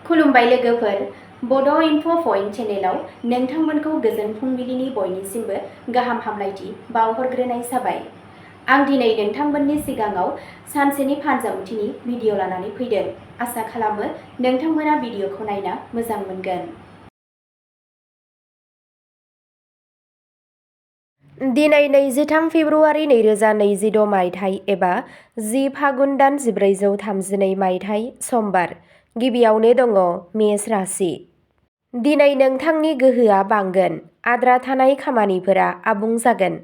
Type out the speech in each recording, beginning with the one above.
खुलुमबाय लोगोफोर, बड' इनफ' पइन्ट चेनेलाव नोंथांमोनखौ गोजोन फुंबिलिनि बयनिसिमबो गाहाम हामलायथि बावहरग्रोनाय जाबाय। आं दिनै नोंथांमोननि सिगाङाव सानसेनि फानजामुथिनि भिडिअ लानानै फैदों। आसा खालामो नोंथांमोना भिडिअखौ नायना मोजां मोनगोन। दिनै 23 फेब्रुआरि 2026 मायथाइ एबा 10 फागुन दान 1432 मायथाइ समबार। गिबियावनो दङ मेष राशि। दिनै नोंथांनि गोहोआ बांगोन। आद्रा थानाय खामानिफोरा आबुं जागोन।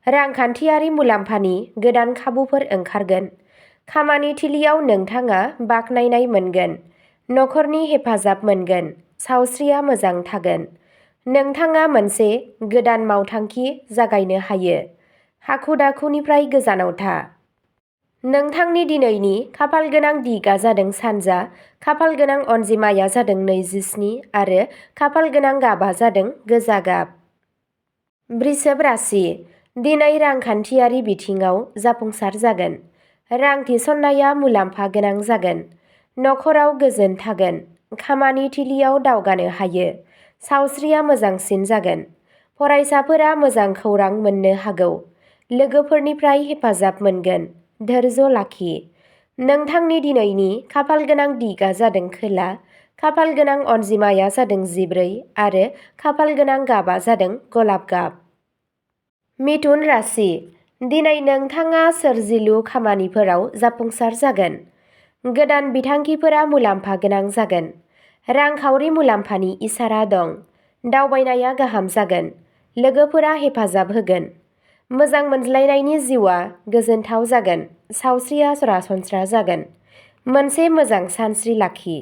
रांखान्थियारि मुलाम्फानि गोदान खाबुफोर ओंखारगोन। खामानि थिलियाव नोंथाङा बाख्नायनाय मोनगोन। नखरनि हेफाजाब मोनगोन। सावस्रिया मोजां थागोन। नोंथाङा मोनसे गोदान मावथांखि जागायनो हायो। हाखु-दाखुनिफ्राय गोजानाव था। नोंथांनि दिनैनि खाफालगोनां दिगआ जादों सानजा, खाफालगोनां अनजिमाया जादों 27 आरो खाफालगोनां गाबआ जादों गोजा गाब। वृषभ राशि। दिनै रांखान्थियारि बिथिङाव जाफुंसार जागोन। रां थिसननाया मुलाम्फा गोनां जागोन। नखराव गोजोन थागोन। खामानि थिलियाव दावगानो हायो। सावस्रिया मोजांसिन जागोन। फरायसाफोरा मोजां खौरां मोननो हागौ। लोगोफोरनिफ्राय हेफाजाब मोनगोन। धैर्य लाखि। नोंथांनि दिनैनि खाफालगोनां दिगआ जादों खोला, खाफालगोनां अनजिमाया जादों 14 आरो खाफालगोनां गाबआ जादों गलाब गाब। मिथुन राशि। दिनै नोंथाङा सोरजिलु खामानिफोराव जाफुंसार जागोन। गोदान बिथांखिफोरा मुलाम्फा गोनां जागोन। रांखावरि मुलाम्फानि इसारा दं। दावबायनाया गाहाम जागोन। लोगोफोरा हेफाजाब होगोन। मोजां मोनज्लायनायनि जिउआ गोजोनथाव जागोन। सावस्रिया सरासनस्रा जागोन। मोनसे मोजां सानस्रि लाखि।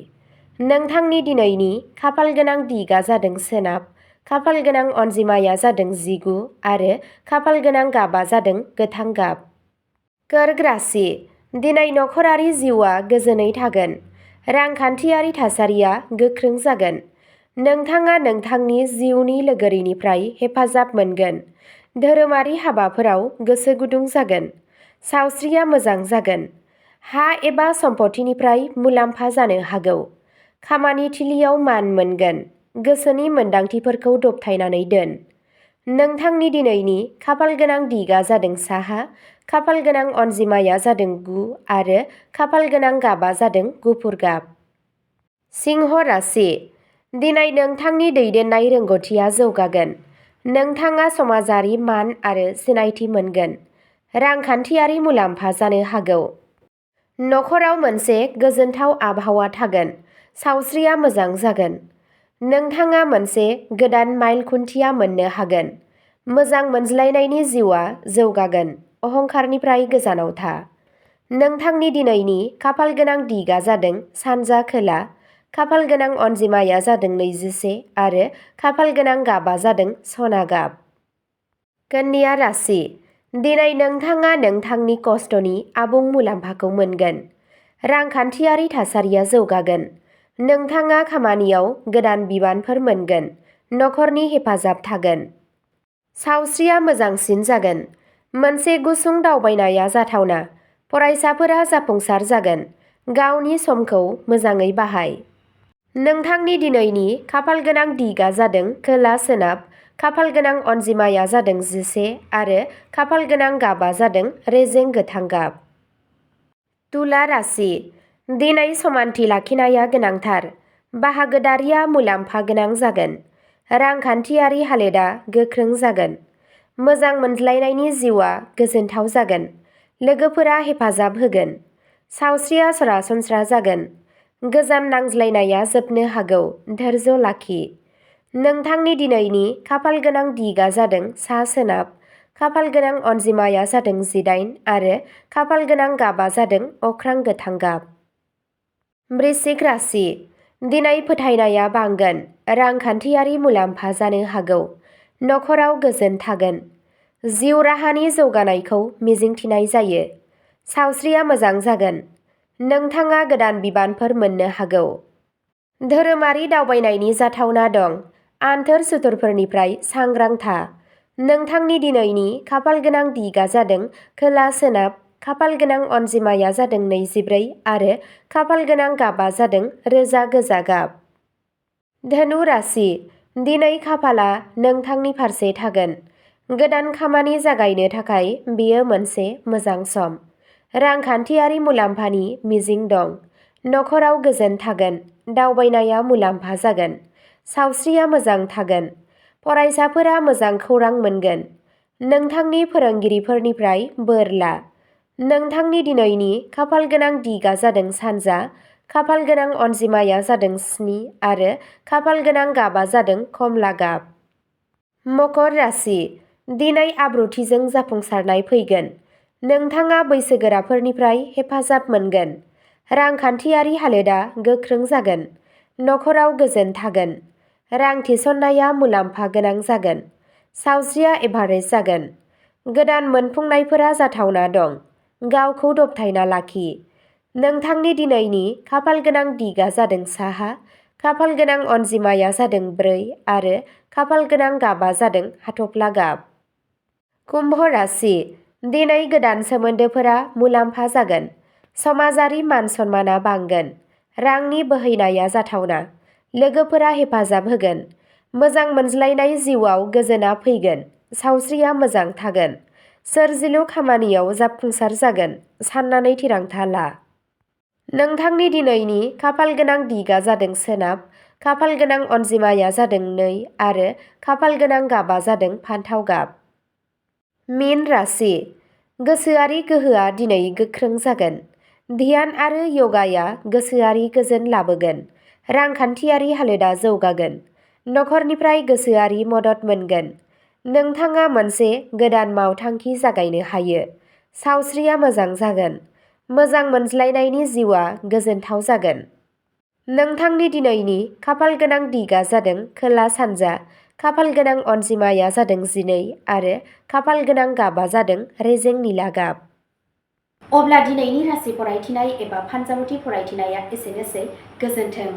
नोंथांनि दिनैनि खाफालगोनां दिगआ जादों सोनाब, खाफालगोनां अनजिमाया जादों 19 आरो खाफालगोनां गाबआ जादों गोथां गाब। कर्क राशि। दिनै नखरारि जिउआ गोजोनै थागोन। रांखान्थियारि थासारिया गोख्रों जागोन। नोंथाङा नोंथांनि जिउनि लोगोरिनिफ्राय हेफाजाब मोनगोन। धोरोमारि हाबाफोराव गोसो गुदुं जागोन। सावस्रिया मोजां जागोन। हा एबा सम्पथिनिफ्राय मुलाम्फा जानो हागौ। खामानि थिलियाव मान मोनगोन। गोसोनि मोन्दांथिफोरखौ दबथायनानै दोन। नोंथांनि दिनैनि खाफालगोनां दिगआ जादों साहा, खाफालगोनां अनजिमाया जादों 9 आरो खाफालगोनां गाबआ जादों गुफुर गाब। सिंह राशि। दिनै नोंथांनि दैदेननाय रोंग'थिया जौगागोन। नोंथाङा समाजारि मान आरो सिनायथि मोनगोन। रांखान्थियारि मुलाम्फा जानो हागौ। नखराव मोनसे गोजोनथाव आबहावा थागोन। सावस्रिया मोजां जागोन। नोंथाङा मोनसे गोदान माइल खुन्थिया मोननो हागोन। मोजां मोनज्लायनायनि जिउआ जौगागोन। अहंकारनिफ्राय गोजानाव था। नोंथांनि दिनैनि खाफालगोनां दिगआ जादों सानजा खोला, खाफालगोनां अनजिमाया जादों 21 आरो खाफालगोनां गाबआ जादों सना गाब। कन्या राशि। दिनै नोंथाङा नोंथांनि खस्थ'नि आबुं मुलाम्फाखौ मोनगोन। रांखान्थियारि थासारिया जौगागोन। नोंथाङा खामानियाव गोदान बिबानफोर मोनगोन। नखरनि हेफाजाब थागोन। सावस्रिया मोजांसिन जागोन। मोनसे गुसुं दावबायनाया जाथावना। फरायसाफोरा जाफुंसार जागोन। गावनि समखौ मोजाङै बाहाय। नोंथांनि दिनैनि खाफालगोनां दिगआ जादों खोला सोनाब, खाफालगोनां अनजिमाया जादों 11 आरो खाफालगोनां गाबआ जादों रेजें गोथां गाब। तुला राशि। दिनै समानथि लाखिनाया गोनांथार। बाहागोदारिया मुलाम्फा गोनां जागोन। रांखान्थियारि हालोदा गोख्रों जागोन। मोजां मोनज्लायनायनि जिउआ गोजोनथाव जागोन। लोगोफोरा हेफाजाब होगोन। सावस्रिया सरासनस्रा जागोन। गोजाम नांज्लायनाया जोबनो हागौ। धैर्य लाखि। नोंथांनि दिनैनि खाफालगोनां दिगआ जादों सा सोनाब, खाफालगोनां अनजिमाया जादों 18 आरो खाफालगोनां गाबआ जादों अख्रां गोथां गाब। वृश्चिक राशि। दिनै फोथायनाया बांगोन। रांखान्थियारि मुलाम्फा जानो हागौ। नखराव गोजोन थागोन। जिउ राहानि जौगानायखौ मिजिंथिनाय जायो। सावस्रिया मोजां जागोन। नोंथाङा गोदान बिबानफोर मोननो हागौ। धोरोमारि दावबायनायनि जाथावना दं। आन्थोर-सुथुरफोरनिफ्राय सांग्रां था। नोंथांनि दिनैनि खाफालगोनां दिगआ जादों खोला सोनाब, खाफाल गोनां अनजिमाया जादों 24 आरो खाफाल गोनां गाबा जादों रोजा गोजा गाब। धनु राशि, दिनै खाफाला नोंथांनि फारसे थागोन। गोदान खामानि जागायनो थाखाय बेयो मोनसे मोजां सम। रांखान्थियारि मुलाम्फानि मिजिं दं। नखराव गोजोन थागोन। दावबायनाया मुलाम्फा जागोन। सावस्रिया मोजां थागोन। फरायसाफोरा मोजां खौरां मोनगोन। नोंथांनि फोरोंगिरिफोरनिफ्राय बोर ला। नोंथांनि दिनैनि खाफाल गोनां दिगा जादों सानजा। खाफाल गोनां अनजिमाया जादों 7 आरो खाफाल गोनां गाबा जादों कमला गाब। मकर राशि, दिनै आब्रुथिजों जाफुंसारनाय फैगोन। नोंथाङा बैसोगोराफोरनिफ्राय हेफाजाब मोनगोन। रांखान्थियारि हालोदा गोख्रों जागोन। नखराव गोजोन थागोन। रां थिसननाया मुलाम्फा गोनां जागोन। सावस्रिया एभारेज जागोन। गोदान मोनफुंनायफोरा जाथावना दं। गावखौ दबथायना लाखि। नोंथांनि दिनैनि खाफाल गोनां दिगा जादों साहा। खाफाल गोनां अनजिमाया जादों 4 आरो खाफाल गोनां गाबा जादों हाथफ्ला गाब। कुम्भ राशि, दिनै गोदान सोमोन्दोफोरा मुलाम्फा जागोन। समाजारि मान सन्माना बांगोन। रांनि बोहैनाया जाथावना। लोगोफोरा हेफाजाब होगोन। मोजां मोनज्लायनाय जिउआव गोजोना फैगोन। सावस्रिया मोजां थागोन। सोरजिलु खामानियाव जाफुंसार जागोन। साननानै थिरांथा ला। नोंथांनि दिनैनि खाफाल गोनां दिगा जादों सोनाब। खाफाल गोनां अनजिमाया जादों 2 आरो खाफाल गोनां गाबा जादों फान्थाव गाब। मीन राशि, गोसोआरि गोहोआ दिनै गोख्रों जागोन। ध्यान आरो य'गाया गोसोआरि गोजोन लाबोगोन। रांखान्थियारि हालोदा जौगागोन। नखरनिफ्राय गोसोआरि मदद मोनगोन। नोंथाङा मोनसे गोदान मावथांखि जागायनो हायो। सावस्रिया मोजां जागोन। मोजां मोनज्लायनायनि जिउआ गोजोनथाव जागोन। नोंथांनि दिनैनि खाफाल गोनां दिगा जादों खोला सानजा। खाफाल गोनां अनजिमाया जादों 12 आरो खाफाल गोनां गाबा जादों रेजें निला गाब। अब्ला दिनैनि राशि फरायथिनाय एबा फानजामुथि फरायथिनाया एसेनोसै। गोजोन्थों।